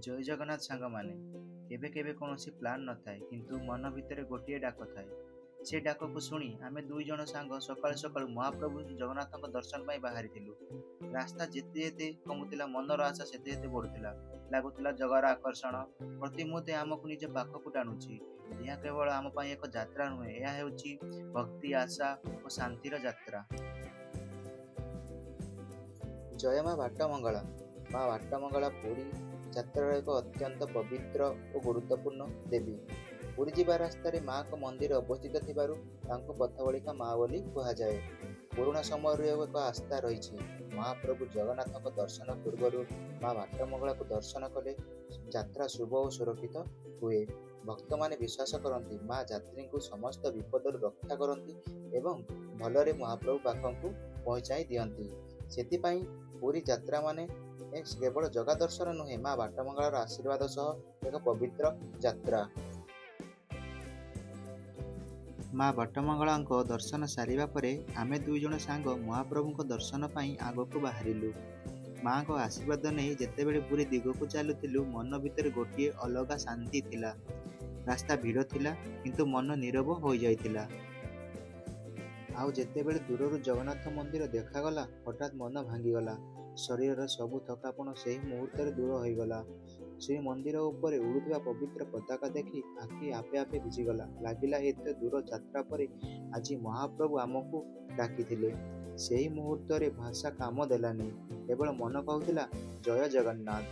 ଜୟ ଜଗନ୍ନାଥ ସାଙ୍ଗମାନେ। କେବେ କେବେ କୌଣସି ପ୍ଲାନ୍ ନଥାଏ, କିନ୍ତୁ ମନ ଭିତରେ ଗୋଟିଏ ଡାକ ଥାଏ। ସେ ଡାକକୁ ଶୁଣି ଆମେ ଦୁଇ ଜଣ ସାଙ୍ଗ ସକାଳୁ ସକାଳୁ ମହାପ୍ରଭୁ ଜଗନ୍ନାଥଙ୍କ ଦର୍ଶନ ପାଇଁ ବାହାରିଥିଲୁ। ରାସ୍ତା ଯେତେ ଯେତେ କମୁଥିଲା, ମନର ଆଶା ସେତେ ଯେତେ ବଢୁଥିଲା। ଲାଗୁଥିଲା ଜଗାର ଆକର୍ଷଣ ପ୍ରତି ମୁହୂର୍ତ୍ତେ ଆମକୁ ନିଜ ପାଖକୁ ଟାଣୁଛି। ଏହା କେବଳ ଆମ ପାଇଁ ଏକ ଯାତ୍ରା ନୁହେଁ, ଏହା ହେଉଛି ଭକ୍ତି, ଆଶା ଓ ଶାନ୍ତିର ଯାତ୍ରା। ଜୟ ମା ବାଟମଙ୍ଗଳା। ମା ବାଟମଙ୍ଗଳା ପୁରୀ ଯାତ୍ରାର ଏକ ଅତ୍ୟନ୍ତ ପବିତ୍ର ଓ ଗୁରୁତ୍ୱପୂର୍ଣ୍ଣ ଦେବୀ। ପୁରୀ ଯିବା ରାସ୍ତାରେ ମାଙ୍କ ମନ୍ଦିର ଅବସ୍ଥିତ ଥିବାରୁ ତାଙ୍କୁ ପଥବଳିକା ମା ବୋଲି କୁହାଯାଏ। ପୁରୁଣା ସମୟରୁ ଏକ ଆସ୍ଥା ରହିଛି, ମହାପ୍ରଭୁ ଜଗନ୍ନାଥଙ୍କ ଦର୍ଶନ ପୂର୍ବରୁ ମା ବାଟମଙ୍ଗଳାକୁ ଦର୍ଶନ କଲେ ଯାତ୍ରା ଶୁଭ ଓ ସୁରକ୍ଷିତ ହୁଏ। ଭକ୍ତମାନେ ବିଶ୍ୱାସ କରନ୍ତି, ମା ଯାତ୍ରୀଙ୍କୁ ସମସ୍ତ ବିପଦରୁ ରକ୍ଷା କରନ୍ତି ଏବଂ ଭଲରେ ମହାପ୍ରଭୁ ପାଖକୁ ପହଞ୍ଚାଇ ଦିଅନ୍ତି। ସେଥିପାଇଁ ପୁରୀ ଯାତ୍ରା ମାନେ କେବଳ ଜଗା ଦର୍ଶନ ନୁହେଁ, ମା ବାଟମଙ୍ଗଳାର ଆଶୀର୍ବାଦ ସହ ଏକ ପବିତ୍ର ଯାତ୍ରା। ମା ବାଟମଙ୍ଗଳାଙ୍କ ଦର୍ଶନ ସାରିବା ପରେ ଆମେ ଦୁଇ ଜଣ ସାଙ୍ଗ ମହାପ୍ରଭୁଙ୍କ ଦର୍ଶନ ପାଇଁ ଆଗକୁ ବାହାରିଲୁ। ମାଙ୍କ ଆଶୀର୍ବାଦ ନେଇ ଯେତେବେଳେ ପୁରୀ ଦିଗକୁ ଚାଲୁଥିଲୁ, ମନ ଭିତରେ ଗୋଟିଏ ଅଲଗା ଶାନ୍ତି ଥିଲା। ରାସ୍ତା ଭିଡ଼ ଥିଲା, କିନ୍ତୁ ମନ ନୀରବ ହୋଇଯାଇଥିଲା। ଆଉ ଯେତେବେଳେ ଦୂରରୁ ଜଗନ୍ନାଥ ମନ୍ଦିର ଦେଖାଗଲା, ହଠାତ୍ ମନ ଭାଙ୍ଗିଗଲା। ଶରୀରର ସବୁ ଥକାପଣ ସେହି ମୁହୂର୍ତ୍ତରେ ଦୂର ହୋଇଗଲା। ଶ୍ରୀମନ୍ଦିର ଉପରେ ଉଡ଼ୁଥିବା ପବିତ୍ର ପତାକା ଦେଖି ଆଖି ଆପେ ଆପେ ଭିଜିଗଲା। ଲାଗିଲା ଏତେ ଦୂର ଯାତ୍ରା ପରେ ଆଜି ମହାପ୍ରଭୁ ଆମକୁ ଡାକିଥିଲେ। ସେହି ମୁହୂର୍ତ୍ତରେ ଭାଷା କାମ ଦେଲାନି, କେବଳ ମନ କହୁଥିଲା, ଜୟ ଜଗନ୍ନାଥ।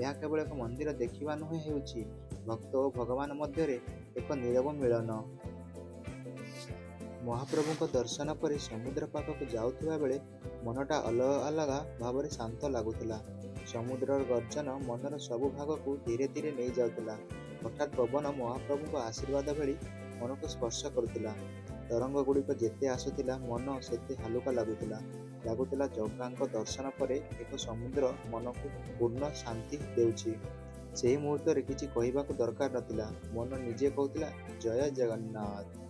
ଏହା କେବଳ ଏକ ମନ୍ଦିର ଦେଖିବା ନୁହେଁ, ହେଉଛି ଭକ୍ତ ଓ ଭଗବାନ ମଧ୍ୟରେ ଏକ ନୀରବ ମିଳନ। ମହାପ୍ରଭୁଙ୍କ ଦର୍ଶନ ପରେ ସମୁଦ୍ର ପାଖକୁ ଯାଉଥିବା ବେଳେ ମନଟା ଅଲଗା ଅଲଗା ଭାବରେ ଶାନ୍ତ ଲାଗୁଥିଲା। ସମୁଦ୍ରର ଗର୍ଜନ ମନର ସବୁ ଭାଗକୁ ଧୀରେ ଧୀରେ ନେଇଯାଉଥିଲା। ହଠାତ୍ ପବନ ମହାପ୍ରଭୁଙ୍କ ଆଶୀର୍ବାଦ ଭଳି ମନକୁ ସ୍ପର୍ଶ କରୁଥିଲା। ତରଙ୍ଗ ଗୁଡ଼ିକ ଯେତେ ଆସୁଥିଲା, ମନ ସେତେ ହାଲୁକା ଲାଗୁଥିଲା। ଲାଗୁଥିଲା ଜଗାଙ୍କ ଦର୍ଶନ ପରେ ଏକ ସମୁଦ୍ର ମନକୁ ପୂର୍ଣ୍ଣ ଶାନ୍ତି ଦେଉଛି। ସେହି ମୁହୂର୍ତ୍ତରେ କିଛି କହିବାକୁ ଦରକାର ନଥିଲା, ମନ ନିଜେ କହୁଥିଲା, ଜୟ ଜଗନ୍ନାଥ।